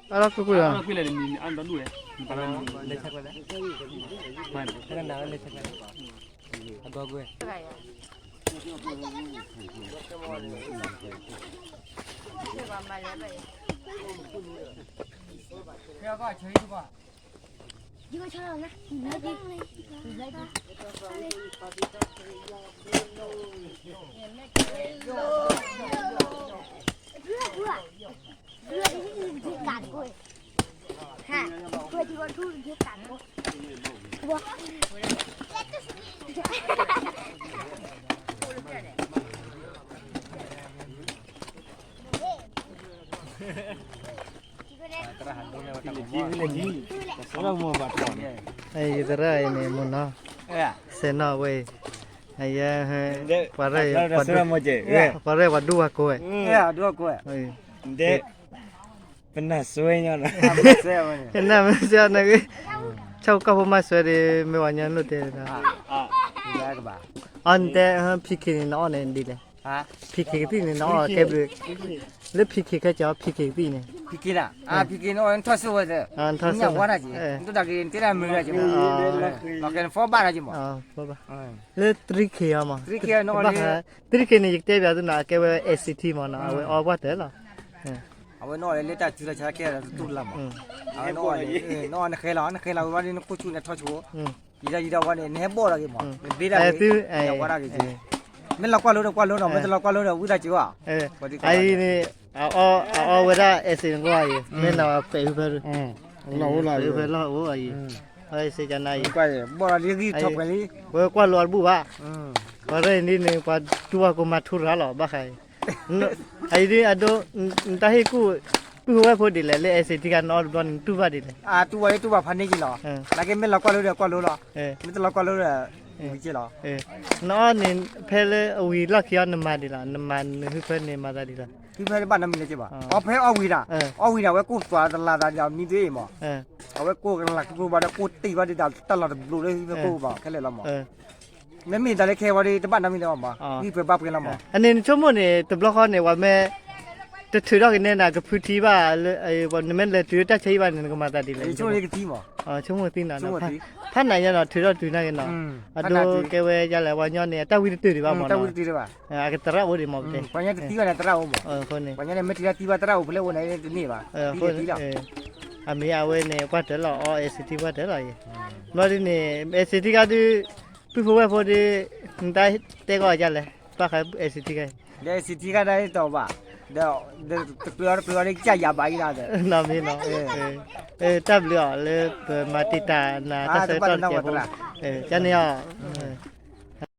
အလီၢ်ကွ့ၢ်ကွ့ၢ်လီၤ, လၢဆၢကွဲးလဲၣ်, လၢဆၢကွဲးလဲၣ်, အဂီၢ်ကွ့ၢ်, သရၣ်အံၤ မုၢ်နီၤ, စဲးနီၣ်ဝဲအံၤ, အယဲ, ပှၤရဲၣ်, ပှၤရဲၣ်ပှၤဒူပှၤကိးဝဲ, ပနၢ်, ပနၢ်မ့ၢ်စဲးနဂ့ၤ, ဆၣ်ဖိကီၢ်ဖိမၤစၢၤဒီး မ့ၢ်ပှၤညီလိၣ်တဲ, အီၤနတဲ, ဖံခ့န့ၣ် နအီၣ်န့ၣ်ဒ်လဲၣ်, ဖံခ့ကသံၣ်န့ၣ် နအီၣ်ကဲဘျုး, လၢဖံခ့ခဲကီး ဖံခ့ကသံၣ်န့ၣ်, ဖံခ့, ထီၣ်ဆိဝဲ, ထီၣ်ဆိဝဲ, လၢ three K အီၤမး, three K န့ၣ် ယကတဲပျးသုနီၤ အကဲဝဲ အဲးစံးထံမးနီၤ အဝဲအီပှၢ်တၢၢ်လီၤ, အဝဲနအီၣ်လၢတၢ်စုလီၤဆါခဲအံၤ တတူၢ်လၢ်မး, နအီၣ်နဃဲလီၤ နဃဲလီၤဝံၤဘၣ်ဒီး နခိၣ်ဆူၣ်န့ၣ်ထီၣ်ဆိ, ယံာ်ဒီးယံာ်ဒီးဝဲန့ၣ် နဟဲဘီၣ်ထီၣ်က့ၤမး, နဘ့ဒၣ်က့ၤ, ဝဲဒၣ်က့ၤ, မ့ၢ်လီၤကွၢ်လိဒီးကွၢ်လိနီၤ မ့ၢ်တလီၤကွၢ်လိဒီးဝံသးစူၤဧါ, အအံၤန့ၣ်, အအီဝဲဒၣ် အဲးစံး နကွၢ်အံၤ မ့ၢ်နဝဲပှဲၤဖဲ, ပှဲၤဖဲလီၢ်အိၣ်အံၤ, စ့ကနအံၤ, ဝဲကွၢ်လိအတဘူၣ်ဘၣ်, ပှၤရဲၣ်န့ၣ်န့ၣ် ပှၤတူၢ်ဘၣ်ကိးမၤထူရၤလီၤ ဘၣ်ဃးအံၤ, အံၤဒ်အဒိ, နတၢ်ဟ့ၣ်ကူၣ်, ပုၢ်ဖိဝဲၢ်ဖိဒ်လဲၣ် လၢအဲးစံးထံခါ နအီၣ်တဘျီန့ၣ် နတူၢ်ဘၣ်ဒ်လဲၣ်, တူၢ်ဘၣ်လၢတူၢ်ဘၣ်ဖးန့ၢ်က့ၤလီၤ, နာ်က့မ့ၢ်လီၤကွၢ်လိဒီးကွၢ်လိလီၤ, မ့ၢ်တလီၤကွၢ်လိဒီး, ဝံၤက့ၤလီၤ, နအီၣ်န့ၣ် ဖဲလၢအဝံၤလီၢ်ခံအီၤ နမၤဒ်လဲၣ်, နမၤနဟုဖၢန့ၣ် မၤသးဒ်လဲၣ်, ဟုဖၢတဘၣ်နီတမံၤလၢၤက့ၤဘၣ်, အဖဲအီၣ်ဝံၤဒၣ်, အီၣ်ဝံၤဒၣ် အဝဲကိၢ်သွးတလၤသးဒ်အမံၤသ့မး, အဝဲကိၢ်ကလၤကျိဘၣ်ဒီး ကိၢ်တံၢ်ဘၣ်ဒ် တၢ်လီၢ်တဘျိးလၢဟုဖၢကိၢ်ဘၣ်ခဲလၢာ်လီၤမး, မ့မ့ၢ်တၢ်လၢခဲအံၤဝံၤဒီး တဘၣ်နီတမံၤလၢၤဘၣ်မး, ဂံၢ်ပှဲၤဘါပှဲၤလီၤမး, အန့ၣ်နဆိကမိၣ်န့ၣ် တဘျီဃီန့ၣ် ပှၤမ့ၢ်, တထုးထီၣ်က့ၤန့ၢ်နၤ ကဖုထံဘၣ်, နမ့ၢ်လဲၤတုၤတၢ်ဆါဟံၣ်ဘၣ်န့ၣ် နကမၤသးဒ်လဲၣ်, ဆိကမိၣ်သံနီၤ, ဖးနၤညါနီၤ ထုးထီၣ်တုၤနာ်က့ၤနီၤ, အဒိကဲဝဲဒ်လဲၣ် ပှၤညီန့ၣ် အတၢ်ဝံတတုၤဒံးဘၣ်မးနီၤ, အကသရၣ်အိၣ်ဒံးမး, ပှၤညီတသံဘၣ်န့ၣ် သရၣ်အိၣ်မး, ပှၤညီန့ၣ် မ့ၢ်ထုးထီၣ်သံဘၣ်သရၣ်အိၣ်ဖဲလဲၣ်အိၣ်န့ၣ်တန့ၢ်ဘၣ်, အမ့ၢ်အဝဲန့ၣ် ပှၢ်တၢၢ်လီၤ အီအဲးစံးထံပှၢ်တၢၢ်လီၤအံၤ, ဘျီဒ်န့ၣ် အဲးစံးထံခါဒုး, ပုၢ်ဖိဝဲၢ်ဖိဒုး, နတၢ်တဲကီးဒ်လဲၣ်, ဘၣ်ဃးအဲးစံးထံခါအံၤ, ဒီးအဲးစံးထံခါဒၣ်တတီၤဘၣ်, ဒီး, တကျၢၤအီၤတကျၢၤအီၤဒ်ကစၢ်ယၤဘၣ်အံၤဒၣ်ဒီး, နီၢ်မ့ၢ်နီၤ, တၢ်ဘျုးအီၤလၢပမၤတံာ်တာ်နၤတၢ်ဆၢကတီၢ်တစဲးဖိ, ကန့ၣ်အီၤ